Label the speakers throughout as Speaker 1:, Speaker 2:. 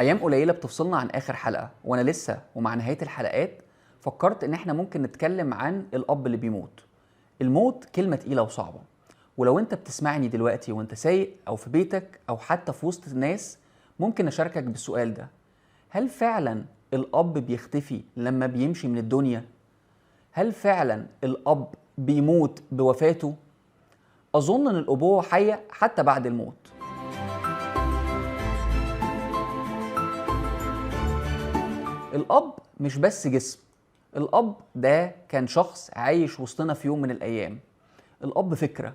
Speaker 1: أيام قليلة بتفصلنا عن آخر حلقة، وأنا لسه ومع نهاية الحلقات فكرت إن إحنا ممكن نتكلم عن الأب اللي بيموت. الموت كلمة تقيلة وصعبة، ولو أنت بتسمعني دلوقتي وأنت سايق أو في بيتك أو حتى في وسط الناس، ممكن أشاركك بالسؤال ده: هل فعلا الأب بيختفي لما بيمشي من الدنيا؟ هل فعلا الأب بيموت بوفاته؟ أظن أن الأبوة حية حتى بعد الموت. الأب مش بس جسم، الأب ده كان شخص عايش وسطنا في يوم من الأيام. الأب فكرة،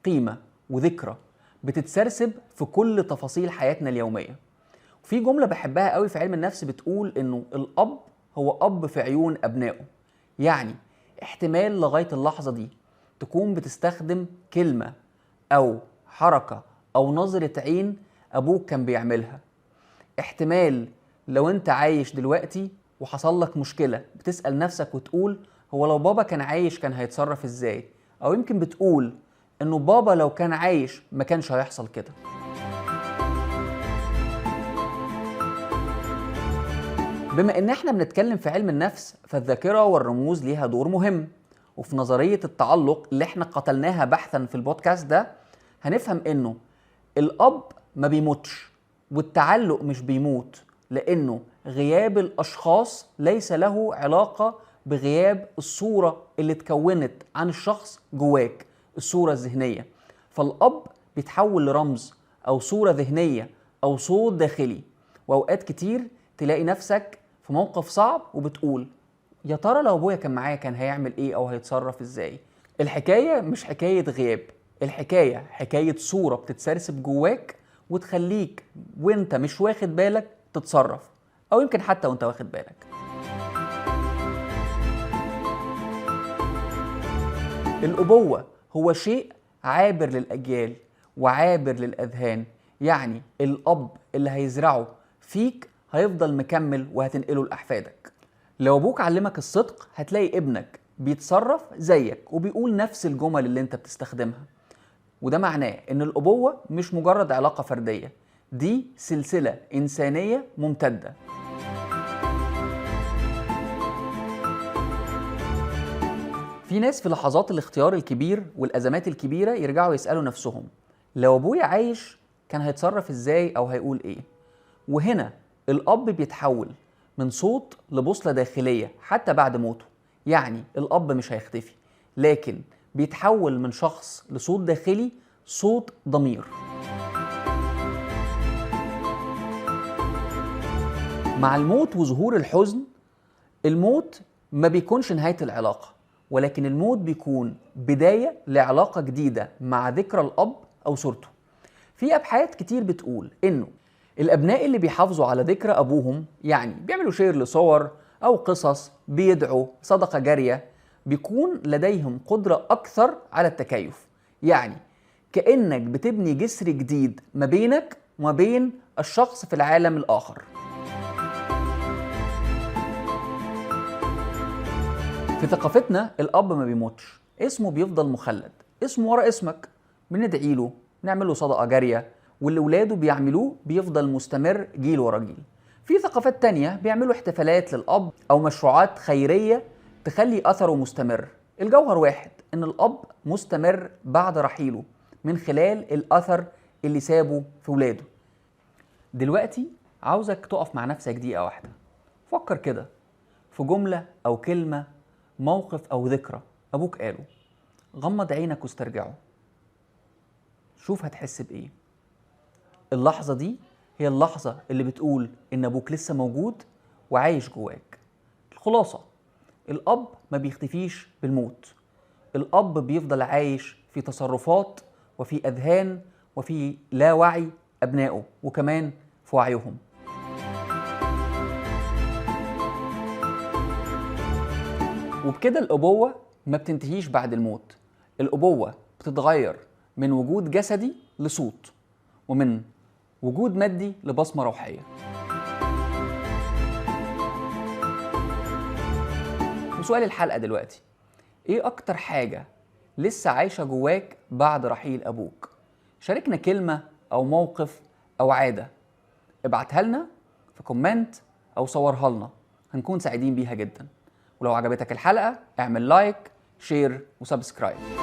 Speaker 1: قيمة، وذكرى بتتسرسب في كل تفاصيل حياتنا اليومية. وفي جملة بحبها قوي في علم النفس بتقول إنه الأب هو أب في عيون أبنائه. يعني احتمال لغاية اللحظة دي تكون بتستخدم كلمة أو حركة أو نظرة عين أبوك كان بيعملها. احتمال لو انت عايش دلوقتي وحصل لك مشكلة بتسأل نفسك وتقول هو لو بابا كان عايش كان هيتصرف ازاي؟ او يمكن بتقول انه بابا لو كان عايش ما كانش هيحصل كده. بما ان احنا بنتكلم في علم النفس، فالذاكرة والرموز ليها دور مهم. وفي نظرية التعلق اللي احنا قتلناها بحثا في البودكاست ده، هنفهم انه الاب ما بيموتش والتعلق مش بيموت، لأنه غياب الأشخاص ليس له علاقة بغياب الصورة اللي اتكونت عن الشخص جواك، الصورة الذهنية. فالأب بيتحول لرمز أو صورة ذهنية أو صوت داخلي. وأوقات كتير تلاقي نفسك في موقف صعب وبتقول يا ترى لو أبويا كان معايا كان هيعمل إيه أو هيتصرف إزاي؟ الحكاية مش حكاية غياب، الحكاية حكاية صورة بتتسرسب جواك وتخليك وانت مش واخد بالك تتصرف، أو يمكن حتى وانت واخد بالك. الأبوة هو شيء عابر للأجيال وعابر للأذهان. يعني الأب اللي هيزرعه فيك هيفضل مكمل وهتنقله لأحفادك. لو أبوك علمك الصدق هتلاقي ابنك بيتصرف زيك وبيقول نفس الجمل اللي انت بتستخدمها. وده معناه ان الأبوة مش مجرد علاقة فردية، دي سلسلة إنسانية ممتدة. في ناس في لحظات الاختيار الكبير والأزمات الكبيرة يرجعوا يسألوا نفسهم لو أبويا عايش كان هيتصرف إزاي أو هيقول إيه؟ وهنا الأب بيتحول من صوت لبوصلة داخلية حتى بعد موته. يعني الأب مش هيختفي، لكن بيتحول من شخص لصوت داخلي، صوت ضمير. مع الموت وظهور الحزن، الموت ما بيكونش نهاية العلاقة، ولكن الموت بيكون بداية لعلاقة جديدة مع ذكرى الأب أو صورته. في أبحاث كتير بتقول إنه الأبناء اللي بيحافظوا على ذكرى أبوهم، يعني بيعملوا شير لصور أو قصص، بيدعوا صدقة جارية، بيكون لديهم قدرة أكثر على التكيف. يعني كأنك بتبني جسر جديد ما بينك وما بين الشخص في العالم الآخر. في ثقافتنا الأب ما بيموتش، اسمه بيفضل مخلد، اسمه ورا اسمك، بندعي له، نعمل له صدقة جارية، واللي ولاده بيعملوه بيفضل مستمر جيل ورا جيل. في ثقافات تانية بيعملوا احتفالات للأب أو مشروعات خيرية تخلي أثره مستمر. الجوهر واحد، إن الأب مستمر بعد رحيله من خلال الأثر اللي سابه في ولاده. دلوقتي عاوزك تقف مع نفسك دقيقة واحدة، فكر كده في جملة أو كلمة، موقف أو ذكرى أبوك قاله، غمض عينك واسترجعه، شوف هتحس بإيه. اللحظة دي هي اللحظة اللي بتقول إن أبوك لسه موجود وعايش جواك. الخلاصة، الأب ما بيختفيش بالموت، الأب بيفضل عايش في تصرفات وفي أذهان وفي لا وعي أبنائه، وكمان في وعيهم. وبكده الأبوة ما بتنتهيش بعد الموت، الأبوة بتتغير من وجود جسدي لصوت، ومن وجود مادي لبصمة روحية. وسؤال الحلقة دلوقتي، إيه أكتر حاجة لسه عايشة جواك بعد رحيل أبوك؟ شاركنا كلمة أو موقف أو عادة، ابعتها لنا في comment او صورها لنا، هنكون سعيدين بيها جدا. ولو عجبتك الحلقة اعمل like، share و subscribe.